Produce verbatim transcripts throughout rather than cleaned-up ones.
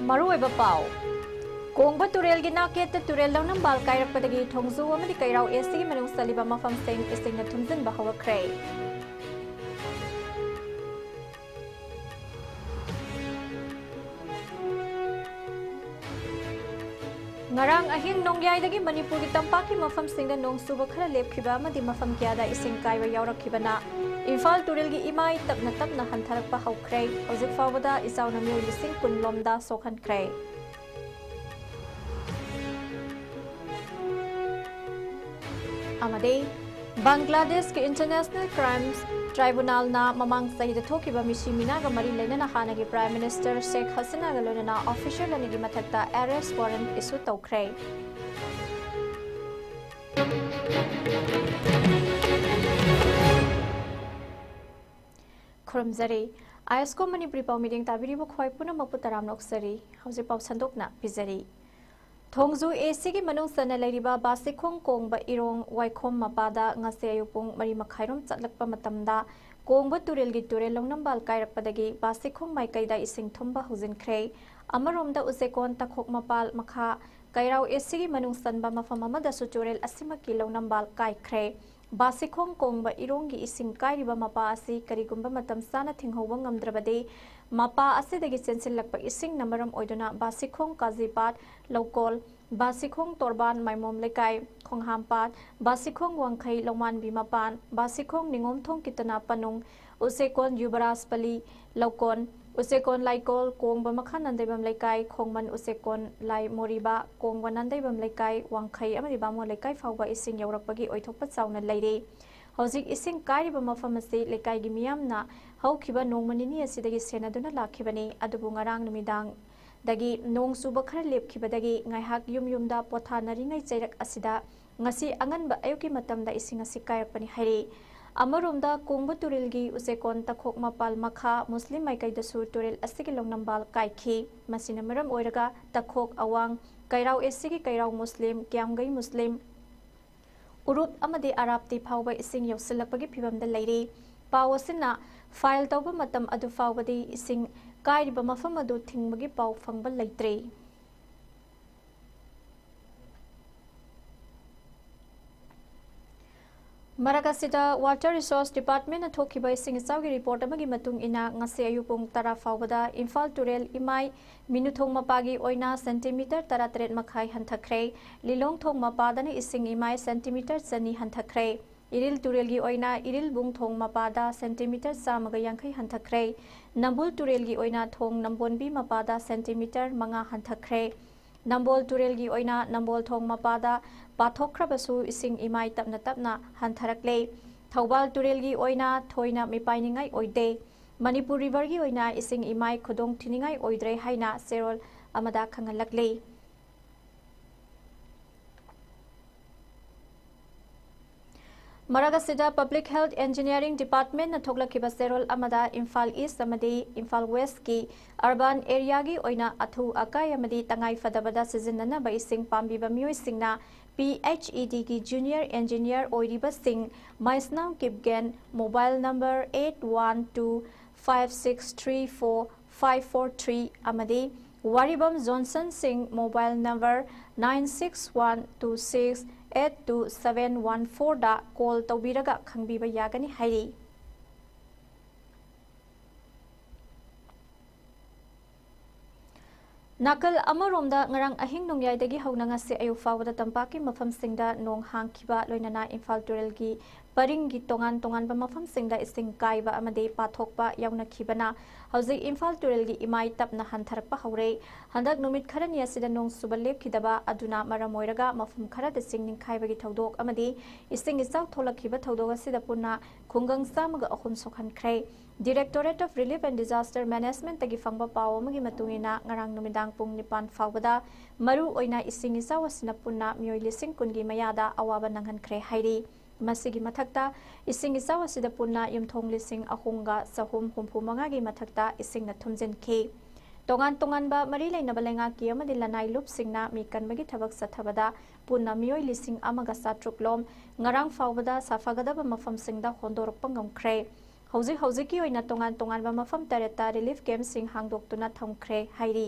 ꯃꯔꯨꯑꯣꯏꯕ ꯄꯥꯎ꯫ ꯀꯣꯡꯕ ꯇꯨꯔꯦꯜꯒꯤ ꯅꯥꯀꯦꯠꯇ ꯇꯨꯔꯦꯜ ꯂꯧꯅꯝꯕꯥꯜ ꯀꯥꯏꯔꯛꯄꯗꯒꯤ ꯊꯣꯡꯖꯨ ꯑꯃꯗꯤ ꯀꯩꯔꯥꯎ ꯑꯦꯁꯤꯒꯤ ꯃꯅꯨꯡ ꯆꯜꯂꯤꯕ ꯃꯐꯝꯁꯤꯡ ꯏꯁꯤꯡꯅ ꯊꯨꯝꯖꯤꯟꯕ ꯍꯧꯔꯛꯈ꯭ꯔꯦ꯫ ꯉꯔꯥꯡ ꯑꯍꯤꯡ ꯅꯣꯡꯌꯥꯏꯗꯒꯤ ꯃꯅꯤꯄꯨꯔꯒꯤ ꯇꯝꯄꯥꯛꯀꯤ ꯃꯐꯝꯁꯤꯡꯗ ꯅꯣꯡ ꯆꯨꯕ ꯈꯔ ꯂꯦꯞꯈꯤꯕ ꯑꯃꯗꯤ ꯃꯐꯝ ꯀꯌꯥꯗ ꯏꯁꯤꯡ ꯀꯥꯏꯕ ꯌꯥꯎꯔꯛꯈꯤꯕꯅ ꯏꯝꯐꯥꯜ ꯇꯨꯔꯦꯜꯒꯤ ꯏꯃꯥꯏ ꯇꯞꯅ ꯇꯞꯅ ꯍꯟꯊꯔꯛꯄ ꯍꯧꯈ꯭ꯔꯦ꯫ ꯍꯧꯖꯤꯛ ꯐꯥꯎꯕꯗ ꯏꯆꯥꯎꯅ ꯃꯤꯑꯣꯏ ꯂꯤꯁꯤꯡ ꯀꯨꯟ ꯂꯣꯝꯗ ꯁꯣꯛꯍꯟꯈ꯭ꯔꯦ꯫ ꯑꯃꯗꯤ ꯕꯪꯒ꯭ꯂꯥꯗꯦꯁꯀꯤ International Crimes Tribunalꯅ ꯃꯃꯥꯡ ꯆꯍꯤꯗ ꯊꯣꯛꯈꯤꯕ ꯃꯤꯁꯤ ꯃꯤꯅꯥꯒ ꯃꯔꯤ ꯂꯩꯅꯅ ꯍꯥꯟꯅꯒꯤ Prime Minister ꯁꯦꯈ ꯍꯁꯤꯅꯥꯒ ꯂꯣꯏꯅꯅ official ꯑꯅꯤꯒꯤ ꯃꯊꯛꯇ arrest warrant issue ꯇꯧꯈ꯭ꯔꯦ꯫ ꯈꯨꯔꯨꯝꯖꯔꯤ꯫ ꯑꯥꯏ ꯑꯦꯁ ꯀꯣ ꯃꯅꯤꯄꯨꯔꯤ ꯄꯥꯎ ꯃꯤꯠꯌꯦꯡ ꯇꯥꯕꯤꯔꯤꯕ ꯈ꯭ꯋꯥꯏ ꯄꯨꯝꯅꯃꯛꯄꯨ ꯇꯔꯥꯝꯅ ꯑꯣꯛꯆꯔꯤ꯫ ꯍꯧꯖꯤꯛ ꯄꯥꯎ ꯁꯟꯗꯣꯛꯅ ꯄꯤꯖꯔꯤ꯫ ꯊꯣꯡꯖꯨ ꯑꯦ ꯁꯤꯒꯤ ꯃꯅꯨꯡ ꯆꯟꯅ ꯂꯩꯔꯤꯕ ꯕꯥꯁꯤꯈꯣꯡ ꯀꯣꯡꯕ ꯏꯔꯣꯡ ꯋꯥꯏꯈꯣꯝ ꯃꯄꯥꯗ ꯉꯁꯤ ꯑꯌꯨꯛ ꯄꯨꯡ ꯃꯔꯤ ꯃꯈꯥꯏꯔꯣꯝ ꯆꯠꯂꯛꯄ ꯃꯇꯝꯗ ꯀꯣꯡꯕ ꯇꯨꯔꯦꯜꯒꯤ ꯇꯨꯔꯦꯜ ꯂꯧꯅꯝꯕꯥꯜ ꯀꯥꯏꯔꯛꯄꯗꯒꯤ ꯕꯥꯁꯤꯈꯣꯡ ꯃꯥꯏꯀꯩꯗ ꯏꯁꯤꯡ ꯊꯨꯝꯕ ꯍꯧꯖꯤꯟꯈ꯭ꯔꯦ꯫ ꯑꯃꯔꯣꯝꯗ ꯎꯆꯦꯀꯣꯟ ꯇꯈꯣꯛ ꯃꯄꯥꯜ ꯃꯈꯥ ꯀꯩꯔꯥꯎ ꯑꯦ ꯁꯤꯒꯤ ꯃꯅꯨꯡ ꯆꯟꯕ ꯃꯐꯝ ꯑꯃꯗꯁꯨ ꯇꯨꯔꯦꯜ ꯑꯁꯤꯃꯛꯀꯤ ꯂꯧꯅꯝꯕꯥꯜ ꯀꯥꯏꯈ꯭ꯔꯦ꯫ ꯕꯥꯁꯤꯈꯣꯡ ꯀꯣꯡꯕ ꯏꯔꯣꯡꯒꯤ ꯏꯁꯤꯡ ꯀꯥꯏꯔꯤꯕ ꯃꯄꯥ ꯑꯁꯤ ꯀꯔꯤꯒꯨꯝꯕ ꯃꯇꯝ ꯆꯥꯅ ꯊꯤꯡꯍꯧꯕ ꯉꯝꯗ꯭ꯔꯕꯗꯤ ꯃꯄꯥ ꯑꯁꯤꯗꯒꯤ ꯆꯦꯟꯁꯤꯜꯂꯛꯄ ꯏꯁꯤꯡꯅ ꯃꯔꯝ ꯑꯣꯏꯗꯨꯅ ꯕꯥꯁꯤꯈꯣꯡ ꯀꯥꯖꯤꯄꯥꯠ ꯂꯧꯀꯣꯜ, ꯕꯥꯁꯤꯈꯣꯡ ꯇꯣꯔꯕꯥꯟ ꯃꯥꯏꯃꯣꯝ ꯂꯩꯀꯥꯏ, ꯈꯣꯡꯍꯥꯝꯄꯥꯠ, ꯕꯥꯁꯤꯈꯣꯡ ꯋꯥꯡꯈꯩ ꯂꯧꯃꯥꯟꯕꯤ ꯃꯄꯥꯟ, ꯕꯥꯁꯤꯈꯣꯡ ꯅꯤꯉꯣꯝꯊꯣꯡ ꯀꯤꯇꯅꯥ ꯄꯅꯨꯡ, ꯎꯆꯦꯀꯣꯟ ꯌꯨꯕꯔꯥꯖꯄꯂꯤ ꯂꯧꯀꯣꯟ, ꯎꯆꯦꯀꯣꯟ ꯂꯥꯏꯀꯣꯜ, ꯀꯣꯡꯕ ꯃꯈꯥ ꯅꯥꯟꯗꯩꯕꯝ ꯂꯩꯀꯥꯏ, ꯈꯣꯡꯃꯟ ꯎꯆꯦꯀꯣꯟ ꯂꯥꯏ ꯃꯣꯔꯤꯕ, ꯀꯣꯡꯕ ꯅꯥꯟꯗꯩꯕꯝ ꯂꯩꯀꯥꯏ, ꯋꯥꯡꯈꯩ ꯑꯃꯗꯤ ꯕꯥꯃꯣꯟ ꯂꯩꯀꯥꯏ ꯐꯥꯎꯕ ꯏꯁꯤꯡ ꯌꯧꯔꯛꯄꯒꯤ ꯑꯣꯏꯊꯣꯛꯄ ꯆꯥꯎꯅ ꯂꯩꯔꯦ꯫ ꯍꯧꯖꯤꯛ ꯏꯁꯤꯡ ꯀꯥꯏꯔꯤꯕ ꯃꯐꯝ ꯑꯁꯤ ꯂꯩꯀꯥꯏꯒꯤ ꯃꯤꯌꯥꯝꯅ ꯍꯧꯈꯤꯕ ꯅꯣꯡꯃ ꯅꯤꯅꯤ ꯑꯁꯤꯗꯒꯤ ꯁꯦꯟꯅꯗꯨꯅ ꯂꯥꯛꯈꯤꯕꯅꯤ꯫ ꯑꯗꯨꯕꯨ ꯉꯔꯥꯡ ꯅꯨꯃꯤꯗꯥꯡꯗꯒꯤ ꯅꯣꯡ ꯆꯨꯕ ꯈꯔ ꯂꯦꯞꯈꯤꯕꯗꯒꯤ ꯉꯥꯏꯍꯥꯛ ꯌꯨꯝ ꯌꯨꯝꯗ ꯄꯣꯊꯥꯅꯔꯤꯉꯩ ꯆꯩꯔꯛ ꯑꯁꯤꯗ ꯉꯁꯤ ꯑꯉꯟꯕ ꯑꯌꯨꯛꯀꯤ ꯃꯇꯝꯗ ꯏꯁꯤꯡ ꯑꯁꯤ ꯀꯥꯏꯔꯛꯄꯅꯤ ꯍꯥꯏꯔꯤ꯫ ꯑꯃꯔꯣꯝꯗ ꯀꯣꯡꯕ ꯇꯨꯔꯦꯜꯒꯤ ꯎꯆꯦꯀꯣꯟ ꯇꯈꯣꯛ ꯃꯄꯥꯜ ꯃꯈꯥ ꯃꯨꯁꯂꯤꯝ ꯃꯥꯏꯀꯩꯗꯁꯨ ꯇꯨꯔꯦꯜ ꯑꯁꯤꯒꯤ ꯂꯧꯅꯝꯕꯥꯜ ꯀꯥꯏꯈꯤ꯫ ꯃꯁꯤꯅ ꯃꯔꯝ ꯑꯣꯏꯔꯒ ꯇꯈꯣꯛ ꯑꯋꯥꯡ, ꯀꯩꯔꯥꯎ ꯑꯦꯁꯤꯒꯤ ꯀꯩꯔꯥꯎ ꯃꯨꯁꯂꯤꯝ, ꯀ꯭ꯌꯥꯝꯒꯩ ꯃꯨꯁꯂꯤꯝ, ꯎꯔꯨꯞ ꯑꯃꯗꯤ ꯑꯔꯥꯞꯇꯤ ꯐꯥꯎꯕ ꯏꯁꯤꯡ ꯌꯧꯁꯤꯜꯂꯛꯄꯒꯤ ꯐꯤꯚꯝꯗ ꯂꯩꯔꯤ꯫ ꯄꯥꯎ ꯑꯁꯤꯅ ꯐꯥꯏꯜ ꯇꯧꯕ ꯃꯇꯝ ꯑꯗꯨ ꯐꯥꯎꯕꯗꯤ ꯏꯁꯤꯡ ꯀꯥꯏꯔꯤꯕ ꯃꯐꯝ ꯑꯗꯨ ꯊꯤꯡꯕꯒꯤ ꯄꯥꯎ ꯐꯪꯕ ꯂꯩꯇ꯭ꯔꯤ꯫ ꯃꯔꯛ ꯑꯁꯤꯗ, Water Resource Department ꯅ ꯊꯣꯛꯈꯤꯕ ꯏꯁꯤꯡ ꯏꯆꯥꯎꯒꯤ report ꯑꯃꯒꯤ ꯃꯇꯨꯡ ꯏꯟꯅ, ꯉꯁꯤ ꯑꯌꯨꯛ ꯄꯨꯡ ꯇꯔꯥ ꯐꯥꯎꯕꯗ ꯏꯝꯐꯥꯜ ꯇꯨꯔꯦꯜ ꯏꯃꯥꯏ ꯃꯤꯅꯨꯊꯣꯡ ꯃꯄꯥꯒꯤ ꯑꯣꯏꯅ centimeter ꯇꯔꯥꯇꯔꯦꯠ ꯃꯈꯥꯏ ꯍꯟꯊꯈ꯭ꯔꯦ꯫ ꯂꯤꯂꯣꯡ ꯊꯣꯡ ꯃꯄꯥꯗꯅ ꯏꯁꯤꯡ ꯏꯃꯥꯏ centimeter ꯆꯅꯤ ꯍꯟꯊꯈ꯭ꯔꯦ꯫ ꯏꯔꯤꯜ ꯇꯨꯔꯦꯜꯒꯤ ꯑꯣꯏꯅ ꯏꯔꯤꯜꯕꯨꯡ ꯊꯣꯡ ꯃꯄꯥꯗ centimeter ꯆꯥꯝꯃꯒ ꯌꯥꯡꯈꯩ ꯍꯟꯊꯈ꯭ꯔꯦ꯫ ꯅꯝꯕꯨꯜ ꯇꯨꯔꯦꯜꯒꯤ ꯑꯣꯏꯅ ꯊꯣꯡ ꯅꯝꯕꯣꯟꯕꯤ ꯃꯄꯥꯗ centimeter ꯃꯉꯥ ꯍꯟꯊꯈ꯭ꯔꯦ꯫ ꯅꯝꯕꯣꯜ ꯇꯨꯔꯦꯜꯒꯤ ꯑꯣꯏꯅ ꯅꯝꯕꯣꯜ ꯊꯣꯡ ꯃꯄꯥꯗ ꯄꯥꯊꯣꯛꯈ꯭ꯔꯕꯁꯨ, ꯏꯁꯤꯡ ꯏꯃꯥꯏ ꯇꯞꯅ ꯇꯞꯅ ꯍꯟꯊꯔꯛꯂꯦ꯫ ꯊꯧꯕꯥꯜ ꯇꯨꯔꯦꯜꯒꯤ ꯑꯣꯏꯅ ꯊꯣꯏꯅ ꯃꯤꯄꯥꯏꯅꯤꯡꯉꯥꯏ ꯑꯣꯏꯗꯦ꯫ ꯃꯅꯤꯄꯨꯔ river ꯒꯤ ꯑꯣꯏꯅ ꯏꯁꯤꯡ ꯏꯃꯥꯏ ꯈꯨꯗꯣꯡ ꯊꯤꯅꯤꯡꯉꯥꯏ ꯑꯣꯏꯗ꯭ꯔꯦ ꯍꯥꯏꯅ ꯆꯦꯔꯣꯜ ꯑꯃꯗ ꯈꯪꯍꯜꯂꯛꯂꯤ꯫ ꯃꯔꯛ ꯑꯁꯤꯗ, Public Health Engineering Department ꯅ ꯊꯣꯛꯂꯛꯈꯤꯕ ꯆꯦꯔꯣꯜ ꯑꯃꯗ, ꯏꯝꯐꯥꯜ East ꯑꯃꯗꯤ ꯏꯝꯐꯥꯜ West ꯀꯤ urban area ꯒꯤ ꯑꯣꯏꯅ ꯑꯊꯨ ꯑꯀꯥꯏ ꯑꯃꯗꯤ ꯇꯉꯥꯏ ꯐꯗꯕꯗ ꯁꯤꯖꯤꯟꯅꯅꯕ ꯏꯁꯤꯡ ꯄꯥꯝꯕꯤꯕ ꯃꯤꯑꯣꯏꯁꯤꯡꯅ P H E D ꯒꯤ junior engineer ꯑꯣꯏꯔꯤꯕꯁꯤꯡ ꯃꯥꯏꯁꯅꯥꯝ Kipgen, mobile number eight one two five six three four five four three ꯑꯃꯗꯤ ꯋꯥꯔꯤꯕꯝ ꯖꯣꯟꯁꯟ ꯁꯤꯡ, mobile number nine six one two six eight two seven one four ꯗ call ꯇꯧꯕꯤꯔꯒ ꯈꯪꯕꯤꯕ ꯌꯥꯒꯅꯤ ꯍꯥꯏꯔꯤ꯫ ꯅꯥꯀꯜ ꯑꯃꯔꯣꯝꯗ, ꯉꯔꯥꯡ ꯑꯍꯤꯡ ꯅꯣꯡꯌꯥꯏꯗꯒꯤ ꯍꯧꯅ ꯉꯁꯤ ꯑꯌꯨꯛ ꯐꯥꯎꯕꯗ ꯇꯝꯄꯥꯛꯀꯤ ꯃꯐꯝꯁꯤꯡꯗ ꯅꯣꯡ ꯍꯥꯡꯈꯤꯕ, ꯂꯣꯏꯅꯅ ꯏꯝꯐꯥꯜ ꯇꯨꯔꯦꯜꯒꯤ ꯄꯔꯤꯡꯒꯤ ꯇꯣꯉꯥꯟ ꯇꯣꯉꯥꯟꯕ ꯃꯐꯝꯁꯤꯡꯗ ꯏꯁꯤꯡ ꯀꯥꯏꯕ ꯑꯃꯗꯤ ꯄꯥꯊꯣꯛꯄ ꯌꯥꯎꯅꯈꯤꯕꯅ ꯍꯧꯖꯤꯛ ꯏꯝꯐꯥꯜ ꯇꯨꯔꯦꯜꯒꯤ ꯏꯃꯥꯏ ꯇꯞꯅ ꯍꯟꯊꯔꯛꯄ ꯍꯧꯔꯦ꯫ ꯍꯟꯗꯛ ꯅꯨꯃꯤꯠ ꯈꯔꯅꯤ ꯑꯁꯤꯗ ꯅꯣꯡ ꯆꯨꯕ ꯂꯦꯞꯈꯤꯗꯕ ꯑꯗꯨꯅ ꯃꯔꯝ ꯑꯣꯏꯔꯒ ꯃꯐꯝ ꯈꯔꯗ ꯆꯤꯡ ꯅꯤꯡꯈꯥꯏꯕꯒꯤ ꯊꯧꯗꯣꯛ ꯑꯃꯗꯤ ꯏꯁꯤꯡ ꯏꯆꯥꯎ ꯊꯣꯛꯂꯛꯈꯤꯕ ꯊꯧꯗꯣꯛ ꯑꯁꯤꯗ ꯄꯨꯟꯅ ꯈꯨꯡꯒꯪ ꯆꯥꯝꯃꯒ ꯑꯍꯨꯝ ꯁꯣꯛꯍꯟꯈ꯭ꯔꯦ꯫ Directorate of Relief and Disaster Management ꯇꯒꯤ ꯐꯪꯕ ꯄꯥꯎ ꯑꯃꯒꯤ ꯃꯇꯨꯡ ꯏꯟꯅ, ꯉꯔꯥꯡ ꯅꯨꯃꯤꯗꯥꯡ ꯄꯨꯡ ꯅꯤꯄꯥꯟ ꯐꯥꯎꯕꯗ ꯃꯔꯨ ꯑꯣꯏꯅ ꯏꯁꯤꯡ ꯏꯆꯥꯎ ꯑꯁꯤꯅ ꯄꯨꯟꯅ ꯃꯤꯑꯣꯏ ꯂꯤꯁꯤꯡ ꯀꯨꯟꯒꯤ ꯃꯌꯥꯗ ꯑꯋꯥꯕ ꯅꯪꯍꯟꯈ꯭ꯔꯦ ꯍꯥꯏꯔꯤ꯫ ꯃꯁꯤꯒꯤ ꯃꯊꯛꯇ, ꯏꯁꯤꯡ ꯏꯆꯥꯎ ꯑꯁꯤꯗ ꯄꯨꯟꯅ ꯌꯨꯝꯊꯣꯡ ꯂꯤꯁꯤꯡ ꯑꯍꯨꯝꯒ ꯆꯍꯨꯝ ꯍꯨꯝꯐꯨ ꯃꯉꯥꯒꯤ ꯃꯊꯛꯇ ꯏꯁꯤꯡꯅ ꯊꯨꯝꯖꯤꯟꯈꯤ꯫ ꯇꯣꯉꯥꯟ ꯇꯣꯉꯥꯟꯕ ꯃꯔꯤ ꯂꯩꯅꯕ ꯂꯩꯉꯥꯛꯀꯤ ꯑꯃꯗꯤ ꯂꯅꯥꯏ ꯂꯨꯞꯁꯤꯡꯅ ꯃꯤ ꯀꯟꯕꯒꯤ ꯊꯕꯛ ꯆꯠꯊꯕꯗ ꯄꯨꯟꯅ ꯃꯤꯑꯣꯏ ꯂꯤꯁꯤꯡ ꯑꯃꯒ ꯆꯥꯇ꯭ꯔꯨꯛ ꯂꯣꯝ ꯉꯔꯥꯡ ꯐꯥꯎꯕꯗ ꯁꯥꯐꯒꯗꯕ ꯃꯐꯝꯁꯤꯡꯗ ꯍꯣꯟꯗꯣꯔꯛꯄ ꯉꯝꯈ꯭ꯔꯦ꯫ ꯍꯧꯖꯤꯛ ꯍꯧꯖꯤꯛꯀꯤ ꯑꯣꯏꯅ ꯇꯣꯉꯥꯟ ꯇꯣꯉꯥꯟꯕ ꯃꯐꯝ ꯇꯔꯦꯠꯇ ꯔꯤꯂꯤꯐ ꯀꯦꯝꯞꯁꯤꯡ ꯍꯥꯡꯗꯣꯛꯇꯨꯅ ꯊꯝꯈ꯭ꯔꯦ ꯍꯥꯏꯔꯤ꯫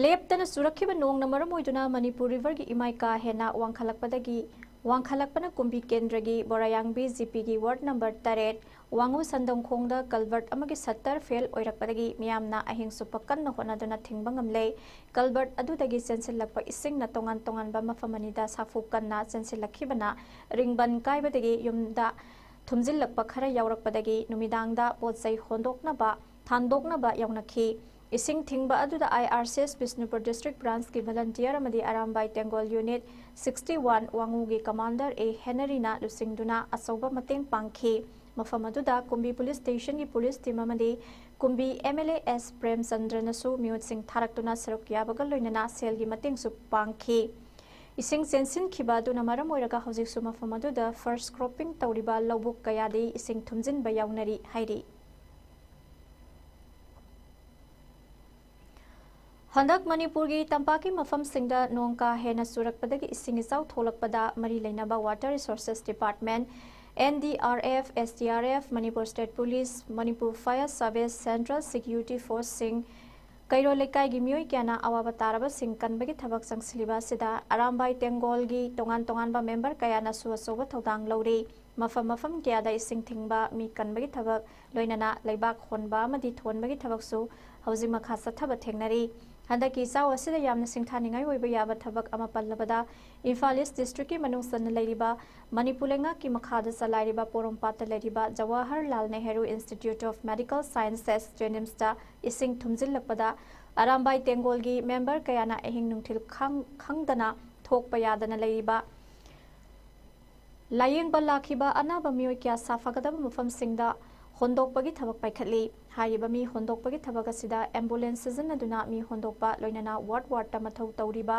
ꯂꯦꯞꯇꯅ ꯆꯨꯔꯛꯈꯤꯕ ꯅꯣꯡꯅ ꯃꯔꯝ ꯑꯣꯏꯗꯨꯅ ꯃꯅꯤꯄꯨꯔ ꯔꯤꯚꯔꯒꯤ ꯏꯃꯥꯏ ꯀꯥ ꯍꯦꯟꯅ ꯋꯥꯡꯈꯠꯂꯛꯄꯗꯒꯤ, ꯋꯥꯡꯈꯠꯂꯛꯄꯅ ꯀꯨꯝꯕꯤ ꯀꯦꯟꯗ꯭ꯔꯒꯤ ꯕꯣꯔꯥꯌꯥꯡꯕꯤ ꯖꯤꯄꯤꯒꯤ ꯋꯥꯔꯗ ꯅꯝꯕꯔ ꯇꯔꯦꯠ, ꯋꯥꯉꯨ ꯁꯟꯗꯣꯡꯈꯣꯡꯗ ꯀꯜꯚꯔꯠ ꯑꯃꯒꯤ ꯁꯠꯇꯔ ꯐꯦꯜ ꯑꯣꯏꯔꯛꯄꯗꯒꯤ ꯃꯤꯌꯥꯝꯅ ꯑꯍꯤꯡ ꯆꯨꯞꯄ ꯀꯟꯅ ꯍꯣꯠꯅꯗꯨꯅ ꯊꯤꯡꯕ ꯉꯝꯂꯦ꯫ ꯀꯜꯚꯔꯠ ꯑꯗꯨꯗꯒꯤ ꯆꯦꯟꯁꯤꯜꯂꯛꯄ ꯏꯁꯤꯡꯅ ꯇꯣꯉꯥꯟ ꯇꯣꯉꯥꯟꯕ ꯃꯐꯝ ꯑꯅꯤꯗ ꯁꯥꯐꯨ ꯀꯟꯅ ꯆꯦꯟꯁꯤꯜꯂꯛꯈꯤꯕꯅ ꯔꯤꯡꯕꯟ ꯀꯥꯏꯕꯗꯒꯤ ꯌꯨꯝꯗ ꯊꯨꯝꯖꯤꯜꯂꯛꯄ ꯈꯔ ꯌꯥꯎꯔꯛꯄꯗꯒꯤ ꯅꯨꯃꯤꯗꯥꯡꯗ ꯄꯣꯠ ꯆꯩ ꯍꯣꯟꯗꯣꯛꯅꯕ, ꯊꯥꯡꯗꯣꯛꯅꯕ ꯌꯥꯎꯅꯈꯤ꯫ ꯏꯁꯤꯡ ꯊꯤꯡꯕ ꯑꯗꯨꯗ ꯑꯥꯏ R C S Bishnupur district ꯕ꯭ꯔꯥꯟꯁꯀꯤ ꯚꯂꯟꯇꯤꯌꯔ ꯑꯃꯗꯤ Arambai Tenggol unit sixty one ꯋꯥꯉꯨꯒꯤ ꯀꯃꯥꯟꯗꯔ ꯑꯦ ꯍꯦꯅꯔꯤꯅ ꯂꯨꯆꯤꯡꯗꯨꯅ ꯑꯆꯧꯕ ꯃꯇꯦꯡ ꯄꯥꯡꯈꯤ꯫ ꯃꯐꯝ ꯑꯗꯨꯗ ꯀꯨꯝꯕꯤ ꯄꯨꯂꯤꯁ ꯁ꯭ꯇꯦꯁꯟꯒꯤ ꯄꯨꯂꯤꯁ ꯇꯤꯝ ꯑꯃꯗꯤ Kumbi M L A S ꯄ꯭ꯔꯦꯝꯆꯟꯗ꯭ꯔꯅꯁꯨ ꯃꯤꯑꯣꯠꯁꯤꯡ ꯊꯥꯔꯛꯇꯨꯅ ꯁꯔꯨꯛ ꯌꯥꯕꯒ ꯂꯣꯏꯅꯅ ꯁꯦꯜꯒꯤ ꯃꯇꯦꯡꯁꯨ ꯄꯥꯡꯈꯤ꯫ ꯏꯁꯤꯡ ꯆꯦꯟꯁꯤꯟꯈꯤꯕ ꯑꯗꯨꯅ ꯃꯔꯝ ꯑꯣꯏꯔꯒ ꯍꯧꯖꯤꯛꯁꯨ ꯃꯐꯝ ꯑꯗꯨꯗ ꯐꯔꯁ ꯀ꯭ꯔꯣꯞꯄꯤꯡ ꯇꯧꯔꯤꯕ ꯂꯧꯕꯨꯛ ꯀꯌꯥꯗꯤ ꯏꯁꯤꯡ ꯊꯨꯝꯖꯤꯟꯕ ꯌꯥꯎꯅꯔꯤ ꯍꯥꯏꯔꯤ꯫ ꯍꯟꯗꯛ ꯃꯅꯤꯄꯨꯔꯒꯤ ꯇꯝꯄꯥꯛꯀꯤ ꯃꯐꯝꯁꯤꯡꯗ ꯅꯣꯡ ꯀꯥ ꯍꯦꯟꯅ ꯆꯨꯔꯛꯄꯗꯒꯤ ꯏꯁꯤꯡ ꯏꯆꯥꯎ ꯊꯣꯛꯂꯛꯄꯗ ꯃꯔꯤ ꯂꯩꯅꯕ Water Resources Department, N D R F, S D R F, Manipur State Police, Manipur Fire Service, Central Security Force ꯁꯤꯡ, ꯀꯩꯔꯣꯜ ꯂꯩꯀꯥꯏꯒꯤ ꯃꯤꯑꯣꯏ ꯀꯌꯥꯅ ꯑꯋꯥꯕ ꯇꯥꯔꯕꯁꯤꯡ ꯀꯟꯕꯒꯤ ꯊꯕꯛ ꯆꯪꯁꯤꯜꯂꯤꯕ ꯑꯁꯤꯗ ꯑꯔꯥꯝꯕꯥꯏ ꯇꯦꯡꯒꯣꯜꯒꯤ ꯇꯣꯉꯥꯟ ꯇꯣꯉꯥꯟꯕ ꯃꯦꯝꯕꯔ ꯀꯌꯥꯅꯁꯨ ꯑꯆꯧꯕ ꯊꯧꯗꯥꯡ ꯂꯧꯔꯤ꯫ ꯃꯐꯝ ꯃꯐꯝ ꯀꯌꯥꯗ ꯏꯁꯤꯡ ꯊꯤꯡꯕ, ꯃꯤ ꯀꯟꯕꯒꯤ ꯊꯕꯛ, ꯂꯣꯏꯅꯅ ꯂꯩꯕꯥꯛ ꯍꯣꯟꯕ ꯑꯃꯗꯤ ꯊꯣꯟꯕꯒꯤ ꯊꯕꯛꯁꯨ ꯍꯧꯖꯤꯛ ꯃꯈꯥ ꯆꯠꯊꯕ ꯊꯦꯡꯅꯔꯤ꯫ ꯍꯟꯗꯛꯀꯤ ꯏꯆꯥꯎ ꯑꯁꯤꯗ ꯌꯥꯝꯅ ꯁꯤꯡꯊꯥꯅꯤꯡꯉꯥꯏ ꯑꯣꯏꯕ ꯌꯥꯕ ꯊꯕꯛ ꯑꯃ ꯄꯜꯂꯕꯗ, ꯏꯝꯐꯥꯜ ꯏꯁ ꯗꯤꯁꯇ꯭ꯔꯤꯛꯀꯤ ꯃꯅꯨꯡ ꯆꯟꯅ ꯂꯩꯔꯤꯕ ꯃꯅꯤꯄꯨꯔ ꯂꯩꯉꯥꯛꯀꯤ ꯃꯈꯥꯗ ꯆꯂꯥꯏꯔꯤꯕ ꯄꯣꯔꯣꯝꯄꯥꯠꯇ ꯂꯩꯔꯤꯕ Jawaharlal Nehru Institute of Medical Sciences, JNIMSꯇ ꯏꯁꯤꯡ ꯊꯨꯝꯖꯤꯜꯂꯛꯄꯗ ꯑꯔꯥꯝꯕꯥꯏ ꯇꯦꯡꯒꯣꯜꯒꯤ ꯃꯦꯝꯕꯔ ꯀꯌꯥꯅ ꯑꯍꯤꯡ ꯅꯨꯡꯊꯤꯜ ꯈꯪ-, ꯈꯪꯗꯅ ꯊꯣꯛꯄ ꯌꯥꯗꯅ ꯂꯩꯔꯤꯕ ꯂꯥꯌꯦꯡꯕ ꯂꯥꯛꯈꯤꯕ ꯑꯅꯥꯕ ꯃꯤꯑꯣꯏ ꯀꯌꯥ ꯁꯥꯐꯒꯗꯕ ꯃꯐꯝꯁꯤꯡꯗ ꯍꯣꯟꯗꯣꯛꯄꯒꯤ ꯊꯕꯛ ꯄꯥꯏꯈꯠꯂꯤ꯫ ꯍꯥꯏꯔꯤꯕ ꯃꯤ ꯍꯣꯟꯗꯣꯛꯄꯒꯤ ꯊꯕꯛ ꯑꯁꯤꯗ ambulance ꯁꯤꯖꯤꯟꯅꯗꯨꯅ ꯃꯤ ꯍꯣꯟꯗꯣꯛꯄ, ꯂꯣꯏꯅꯅ ward wardꯇ ꯃꯊꯧ ꯇꯧꯔꯤꯕ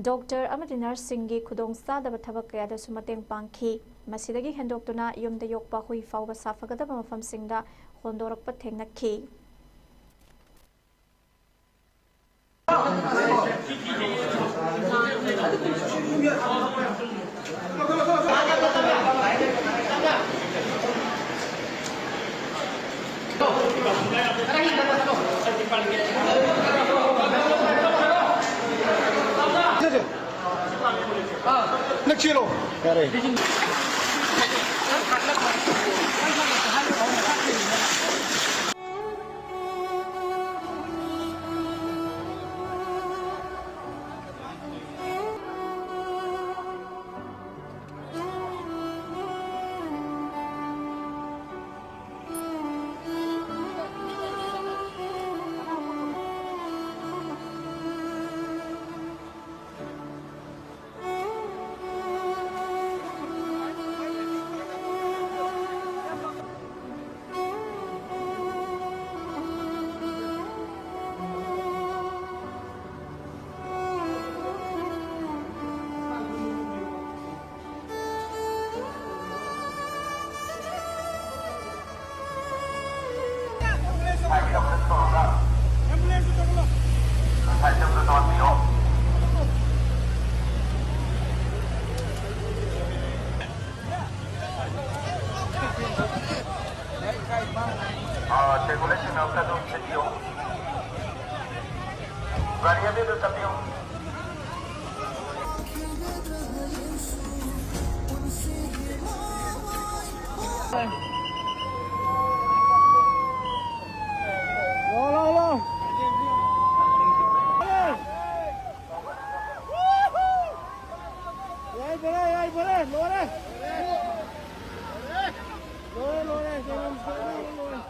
doctor ꯑꯃꯗꯤ nurseꯁꯤꯡꯒꯤ ꯈꯨꯗꯣꯡꯆꯥꯗꯕ ꯊꯕꯛ ꯀꯌꯥꯗꯁꯨ ꯃꯇꯦꯡ ꯄꯥꯡꯈꯤ꯫ ꯃꯁꯤꯗꯒꯤ ꯍꯦꯟꯗꯣꯛꯇꯨꯅ ꯌꯨꯝꯗ ꯌꯣꯛꯄ ꯍꯨꯏ ꯐꯥꯎꯕ ꯁꯥꯐꯒꯗꯕ ꯃꯐꯝꯁꯤꯡꯗ ꯍꯣꯟꯗꯣꯔꯛꯄ ꯊꯦꯡꯅꯈꯤ꯫ ꯅꯛꯁꯤꯜꯂꯣ꯫ ꯌꯥꯔꯦ꯫ ꯑꯥ, ꯇꯦꯕꯜꯁꯤꯡ ꯑꯝꯇ ꯑꯗꯨꯝ ꯁꯤꯟꯕꯤꯌꯨ꯫ ꯒꯥꯔꯤ ꯑꯗꯨꯗ ꯆꯠꯄꯤꯌꯨ꯫ ꯂꯥꯎ, ꯂꯥꯎ, ꯂꯥꯎ꯫ ꯌꯥꯏꯐꯔꯦ, ꯌꯥꯏꯐꯔꯦ, ꯂꯣꯏꯔꯦ꯫ ꯂꯣꯏꯔꯦ, ꯂꯣꯏꯔꯦ, ꯂꯣꯏꯔꯦ, ꯂꯣꯏꯔꯦ꯫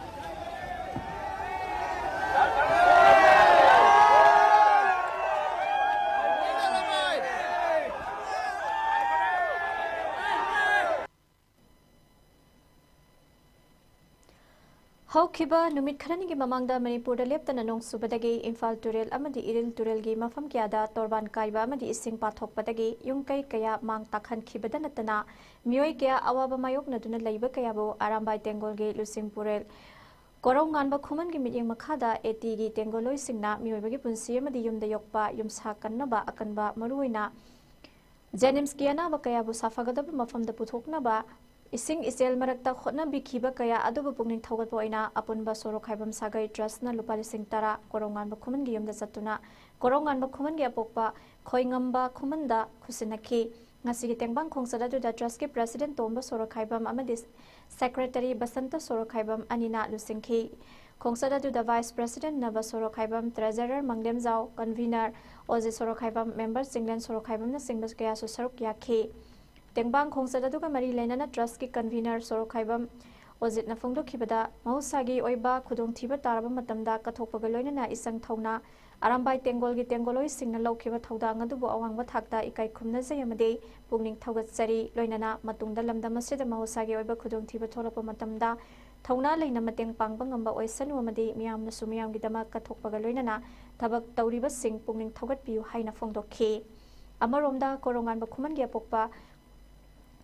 ꯍꯧꯈꯤꯕ ꯅꯨꯃꯤꯠ ꯈꯔꯅꯤꯒꯤ ꯃꯃꯥꯡꯗ ꯃꯅꯤꯄꯨꯔꯗ ꯂꯦꯞꯇꯅ ꯅꯣꯡ ꯆꯨꯕꯗꯒꯤ ꯏꯝꯐꯥꯜ ꯇꯨꯔꯦꯜ ꯑꯃꯗꯤ ꯏꯔꯤꯜ ꯇꯨꯔꯦꯜꯒꯤ ꯃꯐꯝ ꯀꯌꯥꯗ ꯇꯣꯔꯕꯥꯟ ꯀꯥꯏꯕ ꯑꯃꯗꯤ ꯏꯁꯤꯡ ꯄꯥꯊꯣꯛꯄꯗꯒꯤ ꯌꯨꯝ ꯀꯩ ꯀꯌꯥ ꯃꯥꯡ ꯇꯥꯛꯍꯟꯈꯤꯕꯗ ꯅꯠꯇꯅ ꯃꯤꯑꯣꯏ ꯀꯌꯥ ꯑꯋꯥꯕ ꯃꯥꯌꯣꯛꯅꯗꯨꯅ ꯂꯩꯕ ꯀꯌꯥꯕꯨ ꯑꯔꯥꯝꯕꯥꯏ ꯇꯦꯡꯒꯣꯜꯒꯤ ꯂꯨꯆꯤꯡꯄꯨꯔꯦꯜ ꯀꯣꯔꯧꯉꯥꯟꯕ ꯈꯨꯃꯟꯒꯤ ꯃꯤꯠꯌꯦꯡ ꯃꯈꯥꯗ ꯑꯦ ꯇꯤꯒꯤ ꯇꯦꯡꯒꯣꯜꯂꯣꯏꯁꯤꯡꯅ ꯃꯤꯑꯣꯏꯕꯒꯤ ꯄꯨꯟꯁꯤ ꯑꯃꯗꯤ ꯌꯨꯝꯗ ꯌꯣꯛꯄ ꯌꯨꯝꯁꯥ ꯀꯟꯅꯕ ꯑꯀꯟꯕ ꯃꯔꯨꯑꯣꯏꯅ ꯖꯦꯅꯤꯝꯁꯀꯤ ꯑꯅꯥꯕ ꯀꯌꯥꯕꯨ ꯁꯥꯐꯒꯗꯕ ꯃꯐꯝꯗ ꯄꯨꯊꯣꯛꯅꯕ ꯏꯁꯤꯡ ꯏꯆꯦꯜ ꯃꯔꯛꯇ ꯍꯣꯠꯅꯕꯤꯈꯤꯕ ꯀꯌꯥ ꯑꯗꯨꯕꯨ ꯄꯨꯛꯅꯤꯡ ꯊꯧꯒꯠꯄ ꯑꯣꯏꯅ ꯑꯄꯨꯟꯕ ꯁꯣꯔꯣꯛꯈꯥꯏꯕꯝ ꯁꯥꯒꯩ ꯇ꯭ꯔꯁꯅ ꯂꯨꯄꯥ ꯂꯤꯁꯤꯡ ꯇꯔꯥ ꯀꯣꯔꯧꯉꯥꯟꯕ ꯈꯨꯃꯟꯒꯤ ꯌꯨꯝꯗ ꯆꯠꯇꯨꯅ ꯀꯣꯔꯧꯉꯥꯟꯕ ꯈꯨꯃꯟꯒꯤ ꯑꯄꯣꯛꯄ ꯈꯣꯏꯉꯝꯕ ꯈꯨꯃꯟꯗ ꯈꯨꯠꯁꯤꯟꯅꯈꯤ꯫ ꯉꯁꯤꯒꯤ ꯇꯦꯡꯕꯥꯡ ꯈꯣꯡꯆꯠ ꯑꯗꯨꯗ ꯇ꯭ꯔꯁꯀꯤ ꯄ꯭ꯔꯦꯁꯤꯗꯦꯟ ꯇꯣꯝꯕ ꯁꯣꯔꯣꯛꯈꯥꯏꯕꯝ ꯑꯃꯗꯤ ꯁꯦꯀ꯭ꯔꯦꯇꯔꯤ ꯕꯁꯟꯇ ꯁꯣꯔꯣꯛꯈꯥꯏꯕꯝ ꯑꯅꯤꯅ ꯂꯨꯆꯤꯡꯈꯤ꯫ ꯈꯣꯡꯆꯠ ꯑꯗꯨꯗ ꯚꯥꯏꯁ ꯄ꯭ꯔꯦꯁꯤꯗꯦꯟ ꯅꯕ ꯁꯣꯔꯣꯛꯈꯥꯏꯕꯝ, ꯇ꯭ꯔꯦꯖꯔꯔ ꯃꯪꯂꯦꯝꯖꯥꯎ, ꯀꯟꯚꯤꯅꯔ ꯑꯣꯖꯤꯠ ꯁꯣꯔꯣꯛꯈꯥꯏꯕꯝ, ꯃꯦꯝꯕꯔ ꯆꯤꯡꯂꯦꯟ ꯁꯣꯔꯣꯛꯈꯥꯏꯕꯝꯅꯆꯤꯡꯕ ꯀꯌꯥꯁꯨ ꯁꯔꯨꯛ ꯌꯥꯈꯤ꯫ ꯇꯦꯡꯕꯥꯡ ꯈꯣꯡꯆꯠ ꯑꯗꯨꯒ ꯃꯔꯤ ꯂꯩꯅꯅ ꯇ꯭ꯔꯁꯀꯤ ꯀꯟꯚꯤꯅꯔ ꯁꯣꯔꯣꯛꯈꯥꯏꯕꯝ ꯑꯣꯖꯤꯠꯅ ꯐꯣꯡꯗꯣꯛꯈꯤꯕꯗ, ꯃꯍꯧꯁꯥꯒꯤ ꯑꯣꯏꯕ ꯈꯨꯗꯣꯡꯊꯤꯕ ꯇꯥꯔꯕ ꯃꯇꯝꯗ ꯀꯠꯊꯣꯛꯄꯒ ꯂꯣꯏꯅꯅ ꯏꯆꯪ ꯊꯧꯅ ꯑꯔꯥꯝꯕꯥꯏ ꯇꯦꯡꯒꯣꯜꯒꯤ ꯇꯦꯡꯒꯣꯜꯂꯣꯏꯁꯤꯡꯅ ꯂꯧꯈꯤꯕ ꯊꯧꯗꯥꯡ ꯑꯗꯨꯕꯨ ꯑꯋꯥꯡꯕ ꯊꯥꯛꯇ ꯏꯀꯥꯏ ꯈꯨꯝꯅꯖꯩ ꯑꯃꯗꯤ ꯄꯨꯛꯅꯤꯡ ꯊꯧꯒꯠꯆꯔꯤ꯫ ꯂꯣꯏꯅꯅ ꯃꯇꯨꯡꯗ ꯂꯝꯗꯝ ꯑꯁꯤꯗ ꯃꯍꯧꯁꯥꯒꯤ ꯑꯣꯏꯕ ꯈꯨꯗꯣꯡꯊꯤꯕ ꯊꯣꯛꯂꯛꯄ ꯃꯇꯝꯗ ꯊꯧꯅꯥ ꯂꯩꯅ ꯃꯇꯦꯡ ꯄꯥꯡꯕ ꯉꯝꯕ ꯑꯣꯏꯁꯅꯨ ꯑꯃꯗꯤ ꯃꯤꯌꯥꯝꯅꯁꯨ ꯃꯤꯌꯥꯝꯒꯤꯗꯃꯛ ꯀꯠꯊꯣꯛꯄꯒ ꯂꯣꯏꯅꯅ ꯊꯕꯛ ꯇꯧꯔꯤꯕꯁꯤꯡ ꯄꯨꯛꯅꯤꯡ ꯊꯧꯒꯠꯄꯤꯌꯨ ꯍꯥꯏꯅ ꯐꯣꯡꯗꯣꯛꯈꯤ꯫ ꯑꯃꯔꯣꯝꯗ ꯀꯣꯔꯧꯉꯥꯟꯕ ꯈꯨꯃꯟꯒꯤ ꯑꯄꯣꯛꯄ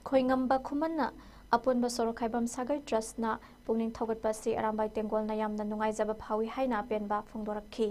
ꯈꯣꯏꯉꯝꯕ ꯈꯨꯃꯟꯅ ꯑꯄꯨꯟꯕ ꯁꯣꯔꯣꯛꯈꯥꯏꯕꯝ ꯁꯥꯒꯩ ꯇ꯭ꯔꯁꯅ ꯄꯨꯛꯅꯤꯡ ꯊꯧꯒꯠꯄ ꯑꯁꯤ ꯑꯔꯥꯝꯕꯥꯏ ꯇꯦꯡꯒꯣꯜꯅ ꯌꯥꯝꯅ ꯅꯨꯡꯉꯥꯏꯖꯕ ꯐꯥꯎꯏ ꯍꯥꯏꯅ ꯑꯄꯦꯟꯕ ꯐꯣꯡꯗꯣꯔꯛꯈꯤ꯫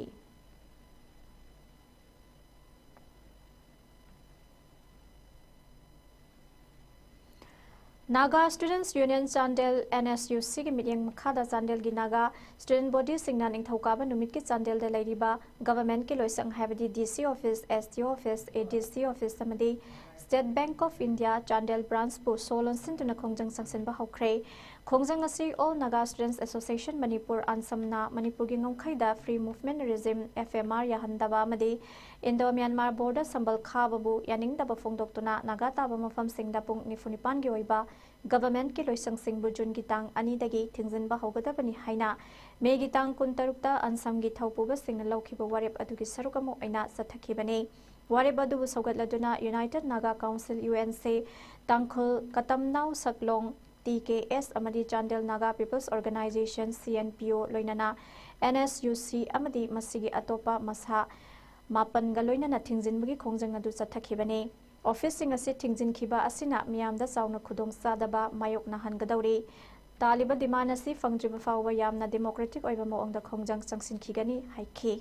Naga Students Union Chandel, N S U C ꯒꯤ ꯃꯤꯠꯌꯦꯡ ꯃꯈꯥꯗ ꯆꯥꯟꯗꯦꯜꯒꯤ ꯅꯥꯒꯥ ꯁ꯭ꯇꯨꯗꯦꯟꯠ ꯕꯣꯗꯤꯁꯤꯡꯅ ꯅꯤꯡꯊꯧꯀꯥꯕ ꯅꯨꯃꯤꯠꯀꯤ ꯆꯥꯟꯗꯦꯜꯗ ꯂꯩꯔꯤꯕ ꯒꯚꯔꯟꯃꯦꯟꯠꯀꯤ ꯂꯣꯏꯁꯪ ꯍꯥꯏꯕꯗꯤ D C office, S D O office, A D C office ꯑꯃꯗꯤ State Bank of India Chandel branch ꯄꯨ ꯁꯣ ꯂꯣꯟꯁꯤꯟꯗꯨꯅ ꯈꯣꯡꯖꯪ ꯆꯪꯁꯤꯟꯕ ꯍꯧꯈ꯭ꯔꯦ꯫ ꯈꯣꯡꯖꯪ ꯑꯁꯤ All Naga Students Association Manipur, ꯑꯟꯁꯝꯅ ꯃꯅꯤꯄꯨꯔꯒꯤ ꯉꯝꯈꯩꯗ Free Movement Regime, F M R, ꯌꯥꯍꯟꯗꯕ ꯑꯃꯗꯤ Indo Myanmar border ꯁꯝꯕꯜ ꯈꯥꯕꯕꯨ ꯌꯥꯅꯤꯡꯗꯕ ꯐꯣꯡꯗꯣꯛꯇꯨꯅ ꯅꯥꯒꯥ ꯇꯥꯕ ꯃꯐꯝꯁꯤꯡꯗ ꯄꯨꯡ ꯅꯤꯐꯨ ꯅꯤꯄꯥꯟꯒꯤ ꯑꯣꯏꯕ ꯒꯚꯔꯟꯃꯦꯟꯠꯀꯤ ꯂꯣꯏꯁꯪꯁꯤꯡꯕꯨ ꯖꯨꯟꯒꯤ ꯇꯥꯡ ꯑꯅꯤꯗꯒꯤ ꯊꯤꯡꯖꯤꯟꯕ ꯍꯧꯒꯗꯕꯅꯤ ꯍꯥꯏꯅ ꯃꯦꯒꯤ ꯇꯥꯡ ꯀꯨꯟꯇꯔꯨꯛꯇ ꯑꯟꯁꯝꯒꯤ ꯊꯧꯄꯨꯕꯁꯤꯡꯅ ꯂꯧꯈꯤꯕ ꯋꯥꯔꯦꯞ ꯑꯗꯨꯒꯤ ꯁꯔꯨꯛ ꯑꯃ ꯑꯣꯏꯅ ꯆꯠꯊꯈꯤꯕꯅꯤ꯫ ꯋꯥꯔꯦꯞ ꯑꯗꯨꯕꯨ ꯁꯧꯒꯠꯂꯗꯨꯅ United Naga Council, U N C, ꯇꯥꯡꯈꯨꯜ ꯀꯇꯝꯅꯥꯎ ꯁꯛꯂꯣꯡ, T K S, ꯑꯃꯗꯤ Chandel Naga People's Organisation, C N P O, ꯂꯣꯏꯅꯅ N S U C ꯑꯃꯗꯤ ꯃꯁꯤꯒꯤ ꯑꯇꯣꯞꯄ ꯃꯁꯥ ꯃꯥꯄꯟꯒ ꯂꯣꯏꯅꯅ ꯊꯤꯡꯖꯤꯟꯕꯒꯤ ꯈꯣꯡꯖꯪ ꯑꯗꯨ ꯆꯠꯊꯈꯤꯕꯅꯤ꯫ ꯑꯣꯐꯤꯁꯁꯤꯡ ꯑꯁꯤ ꯊꯤꯡꯖꯤꯟꯈꯤꯕ ꯑꯁꯤꯅ ꯃꯤꯌꯥꯝꯗ ꯆꯥꯎꯅ ꯈꯨꯗꯣꯡꯆꯥꯗꯕ ꯃꯥꯌꯣꯛꯅꯍꯟꯒꯗꯧꯔꯤ꯫ ꯇꯥꯂꯤꯕ demand ꯑꯁꯤ ꯐꯪꯗ꯭ꯔꯤꯕ ꯐꯥꯎꯕ ꯌꯥꯝꯅ democratic ꯑꯣꯏꯕ ꯃꯑꯣꯡꯗ ꯈꯣꯡꯖꯪ ꯆꯪꯁꯤꯟꯈꯤꯒꯅꯤ ꯍꯥꯏꯈꯤ꯫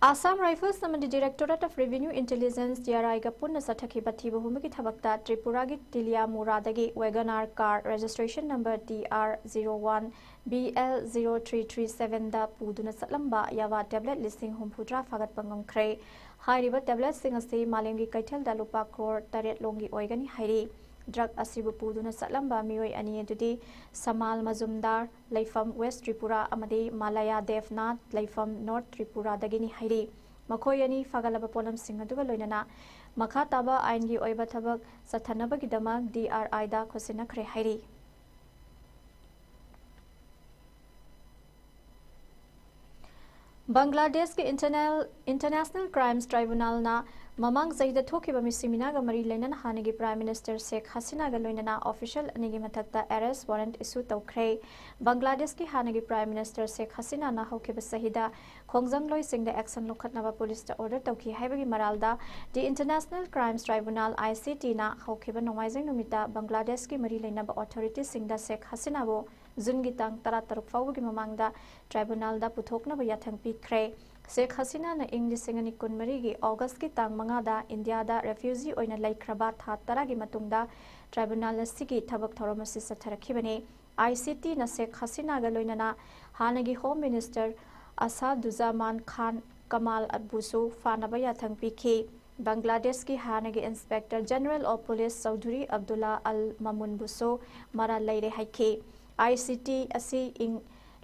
Assam Rifles ꯑꯃꯗꯤ Directorate of Revenue Intelligence, D R I ꯒ ꯄꯨꯟꯅ ꯆꯠꯊꯈꯤꯕ ꯊꯤꯕ ꯍꯨꯝꯕꯒꯤ ꯊꯕꯛꯇ ꯇ꯭ꯔꯤꯄꯨꯔꯥꯒꯤ ꯇꯤꯂꯤꯌꯥꯃꯨꯔꯥꯗꯒꯤ WagonR car registration number T R zero one B L zero three three seven ꯗ ꯄꯨꯗꯨꯅ ꯆꯠꯂꯝꯕ ꯌꯥꯕꯥ tablet ꯂꯤꯁꯤꯡ ꯍꯨꯝꯐꯨꯇꯔꯥ ꯐꯥꯒꯠꯄ ꯉꯝꯈ꯭ꯔꯦ꯫ ꯍꯥꯏꯔꯤꯕ tablet ꯁꯤꯡ ꯑꯁꯤ ꯃꯥꯂꯦꯝꯒꯤ ꯀꯩꯊꯦꯜꯗ ꯂꯨꯄꯥ ꯀ꯭ꯔꯣꯔ ꯇꯔꯦꯠ ꯂꯣꯝꯒꯤ ꯑꯣꯏꯒꯅꯤ ꯍꯥꯏꯔꯤ꯫ Drug ꯑꯁꯤꯕꯨ ꯄꯨꯗꯨꯅ ꯆꯠꯂꯝꯕ ꯃꯤꯑꯣꯏ ꯑꯅꯤ ꯑꯗꯨꯗꯤ ꯁꯃꯥꯜ ꯃꯖꯨꯝꯗꯥꯔ, ꯂꯩꯐꯝ West Tripura, ꯑꯃꯗꯤ ꯃꯥꯂꯥꯌꯥ ꯗꯦꯕꯅꯥꯊ, ꯂꯩꯐꯝ North ꯇ꯭ꯔꯤꯄꯨꯔꯥꯗꯒꯤꯅꯤ ꯍꯥꯏꯔꯤ꯫ ꯃꯈꯣꯏ ꯑꯅꯤ ꯐꯥꯒꯠꯂꯕ ꯄꯣꯠꯂꯝꯁꯤꯡ ꯑꯗꯨꯒ ꯂꯣꯏꯅꯅ ꯃꯈꯥ ꯇꯥꯕ ꯑꯥꯏꯟꯒꯤ ꯑꯣꯏꯕ ꯊꯕꯛ ꯆꯠꯊꯅꯕꯒꯤꯗꯃꯛ D R I ꯗ ꯈꯣꯠꯆꯤꯟꯅꯈ꯭ꯔꯦ ꯍꯥꯏꯔꯤ꯫ ꯕꯪꯒ꯭ꯂꯥꯗꯦꯁꯀꯤ Internal, International Crimes Tribunalꯅ ꯃꯃꯥꯡ ꯆꯍꯤꯗ ꯊꯣꯛꯈꯤꯕ ꯃꯤꯁꯤ ꯃꯤꯅꯥꯒ ꯃꯔꯤ ꯂꯩꯅꯅ ꯍꯥꯟꯅꯒꯤ Prime Minister ꯁꯦꯈ ꯍꯁꯤꯅꯥꯒ ꯂꯣꯏꯅꯅ official ꯑꯅꯤꯒꯤ ꯃꯊꯛꯇ arrest warrant issue ꯇꯧꯈ꯭ꯔꯦ꯫ ꯕꯪꯒ꯭ꯂꯥꯗꯦꯁꯀꯤ ꯍꯥꯟꯅꯒꯤ Prime Minister ꯁꯦꯈ ꯍꯁꯤꯅꯥꯅ ꯍꯧꯈꯤꯕ ꯆꯍꯤꯗ ꯈꯣꯡꯖꯪꯂꯣꯏꯁꯤꯡꯗ action ꯂꯧꯈꯠꯅꯕ ꯄꯨꯂꯤꯁꯇ order ꯇꯧꯈꯤ ꯍꯥꯏꯕꯒꯤ ꯃꯔꯥꯜꯗ The International Crimes Tribunal, I C T ꯅ ꯍꯧꯈꯤꯕ ꯅꯣꯡꯃꯥꯏꯖꯤꯡ ꯅꯨꯃꯤꯠꯇ ꯕꯪꯒ꯭ꯂꯥꯗꯦꯁꯀꯤ ꯃꯔꯤ ꯂꯩꯅꯕ authority ꯁꯤꯡꯗ ꯁꯦꯈ ꯍꯁꯤꯅꯥꯕꯨ ꯖꯨꯟꯒꯤ ꯇꯥꯡ ꯇꯔꯥꯇꯔꯨꯛ ꯐꯥꯎꯕꯒꯤ ꯃꯃꯥꯡꯗ tribunal ꯗ ꯄꯨꯊꯣꯛꯅꯕ ꯌꯥꯊꯪ ꯄꯤꯈ꯭ꯔꯦ꯫ ꯁꯦꯈ ꯍꯁꯤꯅꯥꯅ ꯏꯪ ꯂꯤꯁꯤꯡ ꯑꯅꯤ ꯀꯨꯟꯃꯔꯤꯒꯤ August ꯀꯤ ꯇꯥꯡ ꯃꯉꯥꯗ ꯏꯟꯗꯤꯌꯥꯗ refugee ꯑꯣꯏꯅ ꯂꯩꯈ꯭ꯔꯕ ꯊꯥ ꯇꯔꯥꯒꯤ ꯃꯇꯨꯡꯗ tribunal ꯑꯁꯤꯒꯤ ꯊꯕꯛ ꯊꯧꯔꯝ ꯑꯁꯤ ꯆꯠꯊꯔꯛꯈꯤꯕꯅꯤ꯫ I C T ꯅ ꯁꯦꯈ ꯍꯁꯤꯅꯥꯒ ꯂꯣꯏꯅꯅ ꯍꯥꯟꯅꯒꯤ Home Minister ꯑꯁꯥꯗꯨꯖꯥꯃꯥꯟ ꯈꯥꯟ ꯀꯃꯥꯜꯕꯨꯁꯨ ꯐꯥꯅꯕ ꯌꯥꯊꯪ ꯄꯤꯈꯤ꯫ ꯕꯪꯒ꯭ꯂꯥꯗꯦꯁꯀꯤ ꯍꯥꯟꯅꯒꯤ Inspector General of Police Chaudhuri Abdulla ꯑꯜ ꯃꯃꯨꯟꯕꯨꯁꯨ ꯃꯔꯥꯜ ꯂꯩꯔꯦ ꯍꯥꯏꯈꯤ꯫ I C T ꯑꯁꯤ ꯏꯪ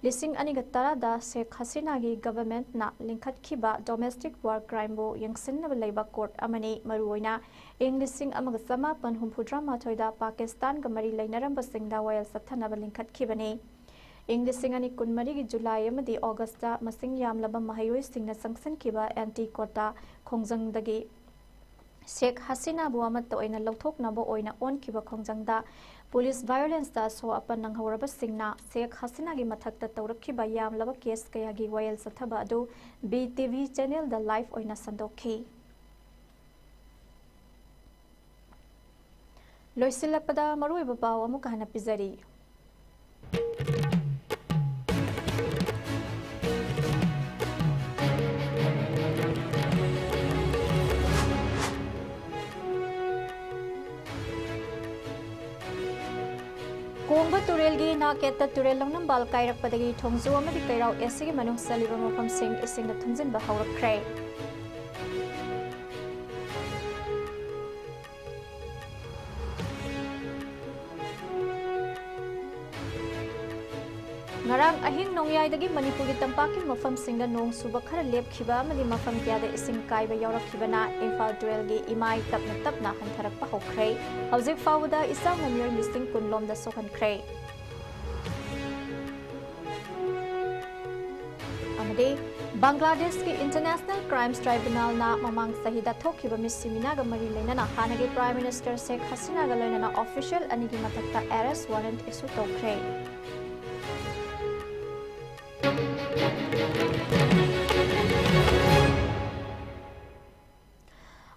ꯂꯤꯁꯤꯡ ꯑꯅꯤꯒ ꯇꯔꯥꯗ ꯁꯦꯈ ꯍꯁꯤꯅꯥꯒꯤ government ꯅ ꯂꯤꯡꯈꯠꯈꯤꯕ domestic war crime ꯕꯨ ꯌꯦꯡꯁꯤꯟꯅꯕ ꯂꯩꯕ court ꯑꯃꯅꯤ꯫ ꯃꯔꯨꯑꯣꯏꯅ ꯏꯪ ꯂꯤꯁꯤꯡ ꯑꯃꯒ ꯆꯃꯥꯄꯟ ꯍꯨꯝꯐꯨꯇꯔꯥ ꯃꯥꯊꯣꯏꯗ ꯄꯥꯀꯤꯁꯇꯥꯟꯒ ꯃꯔꯤ ꯂꯩꯅꯔꯝꯕꯁꯤꯡꯗ ꯋꯥꯌꯦꯜ ꯆꯠꯊꯅꯕ ꯂꯤꯡꯈꯠꯈꯤꯕꯅꯤ꯫ ꯏꯪ ꯂꯤꯁꯤꯡ ꯑꯅꯤ ꯀꯨꯟꯃꯔꯤꯒꯤ July ꯑꯃꯗꯤ August ꯇ ꯃꯁꯤꯡ ꯌꯥꯝꯂꯕ ꯃꯍꯩꯔꯣꯏꯁꯤꯡꯅ ꯆꯪꯁꯤꯟꯈꯤꯕ anti quota ꯈꯣꯡꯖꯪꯗꯒꯤ ꯁꯦꯈ ꯍꯁꯤꯅꯥꯕꯨ ꯑꯃꯠꯇ ꯑꯣꯏꯅ ꯂꯧꯊꯣꯛꯅꯕ ꯑꯣꯏꯅ ꯑꯣꯟꯈꯤꯕ ꯈꯣꯡꯖꯪꯗ police violence ꯇ ꯑꯁꯣꯛ ꯑꯄꯟ ꯅꯪꯍꯧꯔꯕꯁꯤꯡꯅ ꯁꯦꯈ ꯍꯁꯤꯅꯥꯒꯤ ꯃꯊꯛꯇ ꯇꯧꯔꯛꯈꯤꯕ ꯌꯥꯝꯂꯕ case ꯀꯌꯥꯒꯤ ꯋꯥꯌꯦꯜ ꯆꯠꯊꯕ ꯑꯗꯨ B T V channel ꯗ live ꯑꯣꯏꯅ ꯁꯟꯗꯣꯛꯈꯤ꯫ ꯂꯣꯏꯁꯤꯜꯂꯛꯄꯗ ꯃꯔꯨꯑꯣꯏꯕ ꯄꯥꯎ ꯑꯃꯨꯛꯀ ꯍꯟꯅ ꯄꯤꯖꯔꯤ꯫ ꯀꯦꯠꯇ ꯇꯨꯔꯦꯜ ꯂꯧꯅꯝꯕꯥꯜ ꯀꯥꯏꯔꯛꯄꯗꯒꯤ ꯊꯣꯡꯖꯨ ꯑꯃꯗꯤ ꯀꯩꯔꯥꯎ ꯑꯦꯁꯤꯒꯤ ꯃꯅꯨꯡ ꯆꯜꯂꯤꯕ ꯃꯐꯝꯁꯤꯡ ꯏꯁꯤꯡꯅ ꯊꯨꯝꯖꯤꯟꯕ ꯍꯧꯔꯛꯈ꯭ꯔꯦ꯫ ꯉꯔꯥꯡ ꯑꯍꯤꯡ ꯅꯣꯡꯌꯥꯏꯗꯒꯤ ꯃꯅꯤꯄꯨꯔꯒꯤ ꯇꯝꯄꯥꯛꯀꯤ ꯃꯐꯝꯁꯤꯡꯗ ꯅꯣꯡ ꯆꯨꯕ ꯈꯔ ꯂꯦꯞꯈꯤꯕ ꯑꯃꯗꯤ ꯃꯐꯝ ꯀꯌꯥꯗ ꯏꯁꯤꯡ ꯀꯥꯏꯕ ꯌꯥꯎꯔꯛꯈꯤꯕꯅ ꯏꯝꯐꯥꯜ ꯇꯨꯔꯦꯜꯒꯤ ꯏꯃꯥꯏ ꯇꯞꯅ ꯇꯞꯅ ꯍꯟꯊꯔꯛꯄ ꯍꯧꯈ꯭ꯔꯦ꯫ ꯍꯧꯖꯤꯛ ꯐꯥꯎꯕꯗ ꯏꯆꯥꯎꯅ ꯃꯤꯑꯣꯏ ꯂꯤꯁꯤꯡ ꯀꯨꯟ ꯂꯣꯝꯗ ꯁꯣꯛꯍꯟꯈ꯭ꯔꯦ꯫ ꯑꯃꯗꯤ ꯕꯪꯒ꯭ꯂꯥꯗꯦꯁꯀꯤ ꯏꯟꯇꯔꯅꯦꯁꯅꯦꯜ ꯀ꯭ꯔꯥꯏꯝꯁ ꯇ꯭ꯔꯥꯏꯕꯨꯅꯦꯜꯅ ꯃꯃꯥꯡ ꯆꯍꯤꯗ ꯊꯣꯛꯈꯤꯕ ꯃꯤꯁꯤꯃꯤꯅꯥꯒ ꯃꯔꯤ ꯂꯩꯅꯅ ꯍꯥꯟꯅꯒꯤ ꯄ꯭ꯔꯥꯏꯝ ꯃꯤꯅꯤꯁꯇꯔ ꯁꯦꯈ ꯍꯁꯤꯅꯥꯒ ꯂꯣꯏꯅꯅ ꯑꯣꯐꯤꯁꯤꯌꯦꯜ ꯑꯅꯤꯒꯤ ꯃꯊꯛꯇ ꯑꯦꯔꯦꯁ ꯋꯥꯔꯦꯟꯠ ꯏꯁꯨ ꯇꯧꯈ꯭ꯔꯦ꯫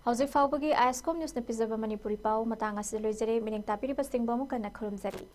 ꯍꯧꯖꯤꯛ ꯐꯥꯎꯕꯒꯤ ꯑꯥꯏ ꯑꯦꯁ ꯀꯣꯝ ꯅ꯭ꯌꯨꯁꯅ ꯄꯤꯖꯕ ꯃꯅꯤꯄꯨꯔꯤ ꯄꯥꯎ ꯃꯇꯥꯡ ꯑꯁꯤꯗ ꯂꯣꯏꯖꯔꯦ꯫ ꯃꯤꯠꯌꯦꯡ ꯇꯥꯕꯤꯔꯤꯕꯁꯤꯡꯕꯨ ꯑꯃꯨꯛ ꯍꯟꯅ ꯈꯨꯔꯨꯝꯖꯔꯤ꯫